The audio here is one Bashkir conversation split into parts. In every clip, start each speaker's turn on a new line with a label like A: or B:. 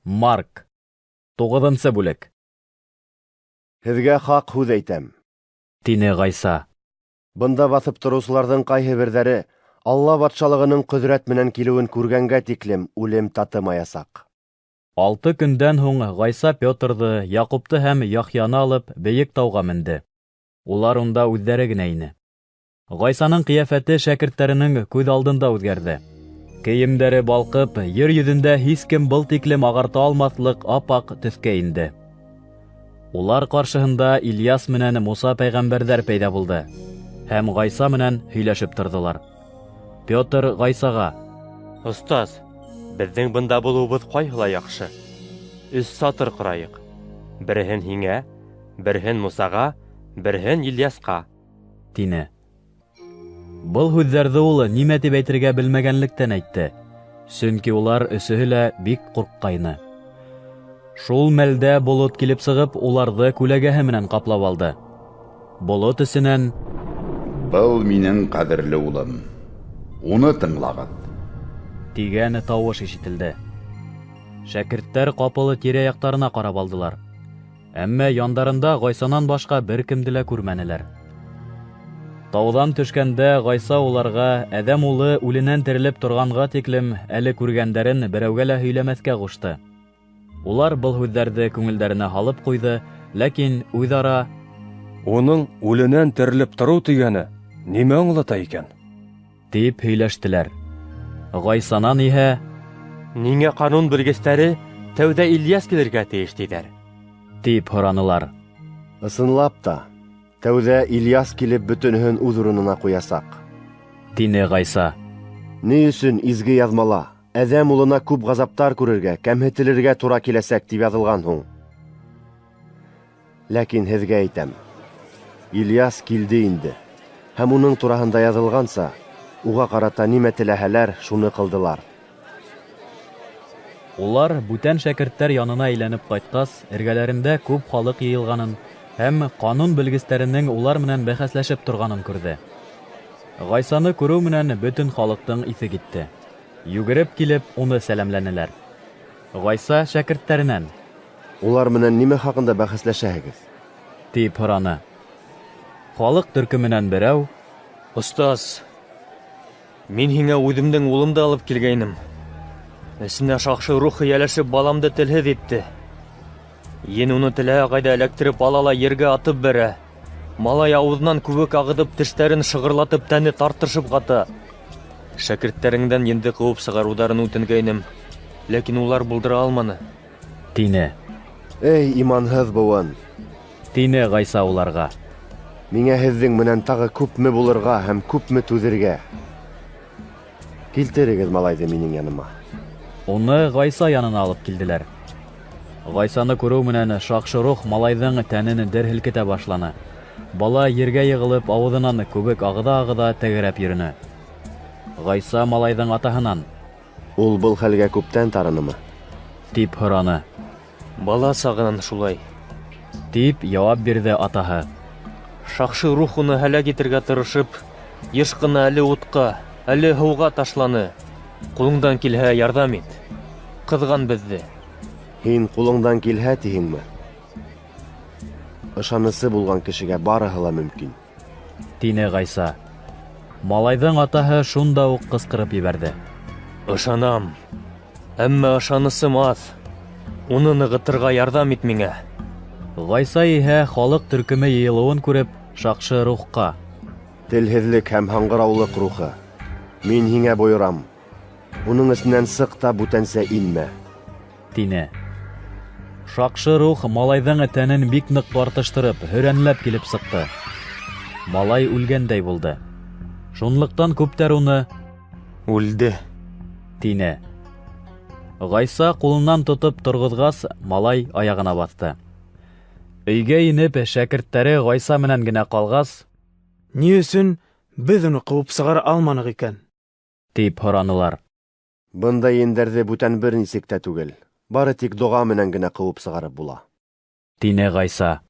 A: Марк. Туғыҙынсы бүлек.
B: Һеҙгә хаҡ һүҙ әйтәм:
A: Тине Ғайса.
B: Бында баҫып тороусыларҙың ҡайһы берҙәре Алла батшалығының ҡөҙрәт менән килеүен күргәнгә тиклем үлем татымаясаҡ.
A: 6 көндән һуң Ғайса Петрҙы, Яҡупты һәм Яхъяны алып, бейек тауға менде. Улар унда үҙҙәре генә ине. Ғайсаның ҡиәфәте шәкерттәренең күҙ алдында үҙгәрҙе. Кейемдәре балҡып, ер йөҙөндә һис кем был тиклем ағарта алмаҫлыҡ ап-аҡ төҫкә инде. Улар ҡаршыһында Ильяс менән Муса пәйғәмбәрҙәр пәйҙә булды һәм Ғайса менән һөйләшеп торҙолар. Петр Ғайсаға:
C: "Остаз, беҙҙең бында булыуыбыҙ ҡайһылай яҡшы. Өс сатыр ҡорайыҡ. Береһен һиңә, береһен Мусаға, береһен Ильясҡа",
A: тине. Был һүҙҙәрҙе ул нимә тип әйтергә белмәгәнлектән әйтте. Сөнки улар өсөһө лә бик ҡурҡҡайны. Шул мәлдә болот килеп сығып, уларҙы күләгәһе менән ҡаплап алды. Болот эсенән:
D: "Был минең ҡәҙерле улым, уны тыңлағыҙ",
A: тигән тауыш ишетелде. Шәкерттәр ҡапыл тирә-яҡтарына ҡарап алдылар. Әммә яндарында Ғайсанан башҡа бер кемде лә күрмәнеләр. Тауҙан төшкәндә Ғайса уларға Әҙәм улы үленән терелеп торғанға тиклем әле күргәндәрен берәүгә лә һөйләмәҫкә ҡушты. Улар был һүҙҙәрҙе күңелдәренә һалып ҡуйҙы, ләкин үҙ-ара:
E: "Уның үленән терелеп тороу тигәне нимә аңлата икән?"
A: тип һөйләштеләр. Ғайсанан иһә:
C: "Ниңә ҡанун белгестәре тәүҙә Ильяс килергә тейеш тиҙәр?"
A: тип һоранылар.
B: Ысынлап та, тәүҙә Ильяс килеп бөтөнөһөн үҙ урынына ҡуясаҡ.
A: Тине Ғайса.
B: Ни өсөн изге яҙмала Әҙәм улына күп ғазаптар күрергә, кәмһетелергә тура киләсәк тип яҙылған һуң? Ләкин һеҙгә әйтәм: Ильяс килде инде, һәм уның тураһында яҙылғанса, уға ҡарата нимә теләһәләр, шуны ҡылдылар.
A: Улар бүтән шәкерттәр янына әйләнеп ҡайтҡас, эргәләрендә күп халыҡ йыйылғанын һәм ҡанун белгестәренең улар менән бәхәсләшеп торғанын күрҙе. Ғайсаны күреү менән бөтөн халыҡтың иҫе китте. Йүгереп килеп, уны сәләмләнеләр. Ғайса шәкерттәренән:
B: "Улар менән нимә хаҡында бәхәсләшәһегеҙ?"
A: тип һораны. Халыҡ төркөмөнән берәү:
F: "Остаз, мин һиңә үҙемдең улымды алып килгәйнем. Эсенә шаҡшы рух эйәләшеп, баламды телһеҙ итте. Ен уны теләһә ҡайҙа эләктереп ала ла ергә атып бәрә. Малай ауыҙынан күбек ағыҙып, тештәрен шығырлатып, тәне тартышып ҡата. Шәкерттәреңдән енде ҡыуып сығарыуҙарын үтенгәйнем, ләкин улар булдыра алманы."
A: тине.
B: "Эй, иманһыҙ быуын!"
A: тине Ғайса уларға.
B: "Миңә һеҙҙең менән тағы күпме булырға һәм күпме түҙергә? Килтерегеҙ малайҙы минең яныма."
A: Уны Ғайса янына алып килделәр. Ғайсаны күреү менән шаҡшы рух малайҙың тәнен дер һелкетә башланы. Бала ергә йығылып, ауыҙынан күбек ағыҙа-ағыҙа тәгәрәп йөрөнө. Ғайса малайҙың атаһынан:
B: "Ул был хәлгә күптән тарынымы?"
A: тип һораны.
F: "Бала сағынан шулай",
A: тип яуап бирҙе атаһы.
F: "Шаҡшы рух уны һәләк итергә тырышып, йыш ҡына әле утҡа, әле һыуға ташланы. Ҡулыңдан килһә, ярҙам ит. Ҡыҙған беҙҙе."
B: "Һин ҡулыңдан килһә тиһеңме? Ышанысы булған кешегә барыһы ла мөмкин."
A: тине Ғайса. Малайҙың атаһы шунда уҡ ҡысҡырып ебәрҙе:
F: "Ышанам, әммә ышанысым аҙ. Уны нығытырға ярҙам ит миңә."
A: Ғайса иһә халыҡ төркөмө йыйылыуын күреп, шаҡшы рухҡа:
B: "Телһеҙлек һәм һаңғыраулыҡ рухы, мин һиңә бойорам: уның эсенән сыҡ та бүтәнсә инмә!"
A: тине. Шаҡшы рух малайҙың тәнен бик ныҡ тартыштырып, һөрәнләп килеп сыҡты. Малай үлгәндәй булды. Шунлыҡтан күптәр уны:
F: "Үлде",
A: тине. Ғайса ҡулынан тотоп торғоҙғас, малай аяғына баҫты. Өйгә инеп, шәкерттәре Ғайса менән генә ҡалғас:
G: "Ни өсөн беҙ уны ҡыуып сығара алманыҡ икән?"
A: тип һоранылар.
B: "Бындай ендәрҙе бүтән бер нисек тә түгел, бары тик доға менән генә ҡыуып сығарып була."
A: тине Ғайса.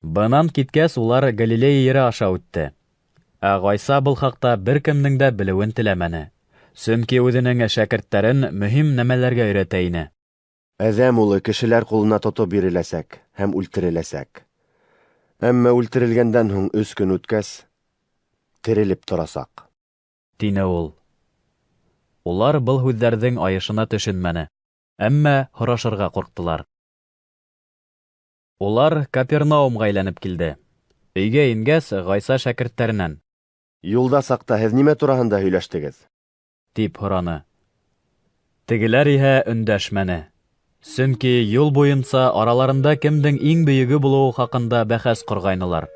A: Бынан киткәс, улар Галилея ере аша үтте. Ә Ғайса был хаҡта бер кемдең дә белеүен теләмәне. Сөнки үҙенең шәкерттәрен мөһим нәмәләргә өйрәтә ине.
B: Әҙәм улы кешеләр ҡулына тотоп биреләсәк һәм үлтереләсәк. Әммә үлтерелгәндән һуң 3 көн үткәс, терелеп торасаҡ,
A: тине ул. Улар был һүҙҙәрҙең айышына төшөнмәне, әммә һорашырға ҡурҡтылар. Улар Капернаумға әйләнеп килде. Өйгә ингәс, Ғайса шәкерттәренән:
B: "Юлда саҡта һеҙ нимә тураһында һөйләштегеҙ?"
A: тип һораны. Тегеләр иһә өндәшмәне. Сөнки юл буйынса араларында кемдең иң бөйөгө булыуы хаҡында бәхәс ҡорғайнылар.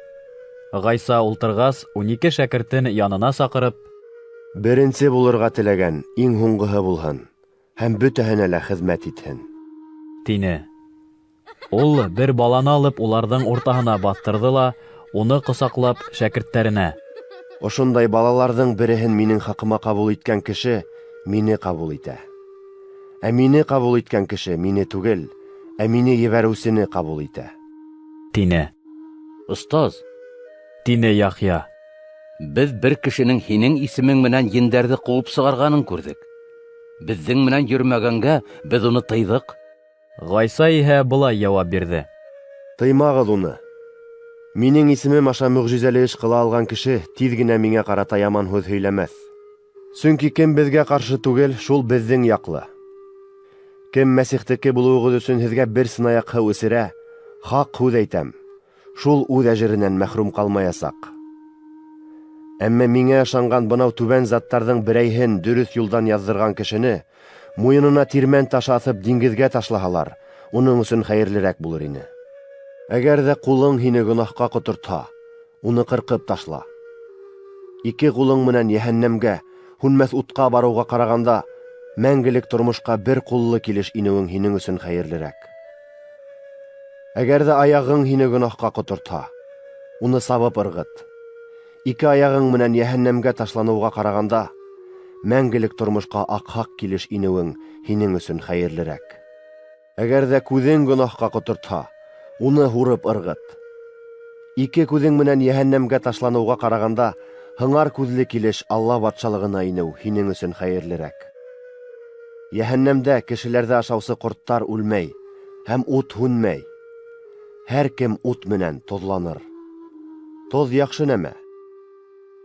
A: Ғайса ултырғас, 12 шәкертен янына саҡырып:
B: "Беренсе булырға теләгән иң һуңғыһы булһын һәм бөтәһенә лә хеҙмәт итһен",
A: тине. Ул бер баланы алып уларҙың уртаһына баҫтырҙы ла, уны ҡосаҡлап шәкерттәренә:
B: "Ошондай балаларҙың береһен минең хаҡыма ҡабул иткән кеше мине ҡабул итә. Ә мине ҡабул иткән кеше мине түгел, ә мине ебәреүсене ҡабул итә",
A: тине.
H: "Остаз",
A: тине Яхъя,
H: "беҙ бер кешенең һинең исемең менән ендәрҙе ҡыуып сығарғанын күрҙек. Беҙҙең менән йөрөмәгәнгә беҙ уны тыйҙыҡ."
A: Ғайса иһә былай яуап бирҙе:
B: "Тыймағыҙ уны. Минең исемем аша мөғжизәле эш ҡыла алған кеше тиҙ генә миңә ҡарата яман һүҙ һөйләмәҫ. Сөнки кем беҙгә ҡаршы түгел, шул беҙҙең яҡлы. Кем Мәсихтеке булыуығыҙ өсөн һеҙгә бер сынаяҡ һыу эсерә, хаҡ һүҙ әйтәм, шул үҙ әжеренән мәхрүм ҡалмаясаҡ. Әммә миңә ышанған бынау түбән заттарҙың берәйһен дөрөҫ юлдан яҙҙырған кешене муйынына тирмән ташы аҫып диңгеҙгә ташлаһалар, уның өсөн хәйерлерәк булыр ине. Әгәр ҙә ҡулың һине гонаһҡа ҡотортһа, уны ҡырҡып ташла. 2 ҡулың менән йәһәннәмгә, һүнмәҫ утҡа барыуға ҡарағанда, мәңгелек тормошҡа бер ҡуллы килеш инеүең һинең өсөн хәйерлерәк. Әгәр ҙә аяғың һине гонаһҡа ҡотортһа, уны сабып ырғыт. 2 аяғың менән йәһәннәмгә ташланыуға ҡарағанда, мәңгелек тормошҡа аҡһаҡ килеш инеүең һинең өсөн хәйерлерәк. Әгәр ҙә күҙең гонаһҡа ҡотортһа, уны һурып ырғыт. 2 күҙең менән йәһәннәмгә ташланыуға ҡарағанда, һыңар күҙле килеш Алла батшалығына инеү һинең өсөн хәйерлерәк. Йәһәннәмдә кешеләрҙе ашаусы ҡорттар үлмәй һәм ут һүнмәй. Һәр кем ут менән тоҙланыр. Тоҙ яҡшы нәмә.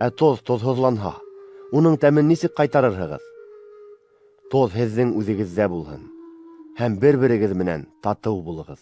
B: Ә тоҙ тоҙһоҙланһа, уның тәмен нисек ҡайтарырһығыҙ? Тоҙ һеҙҙең үҙегеҙҙә булһын һәм бер-берегеҙ менән татыу булығыҙ.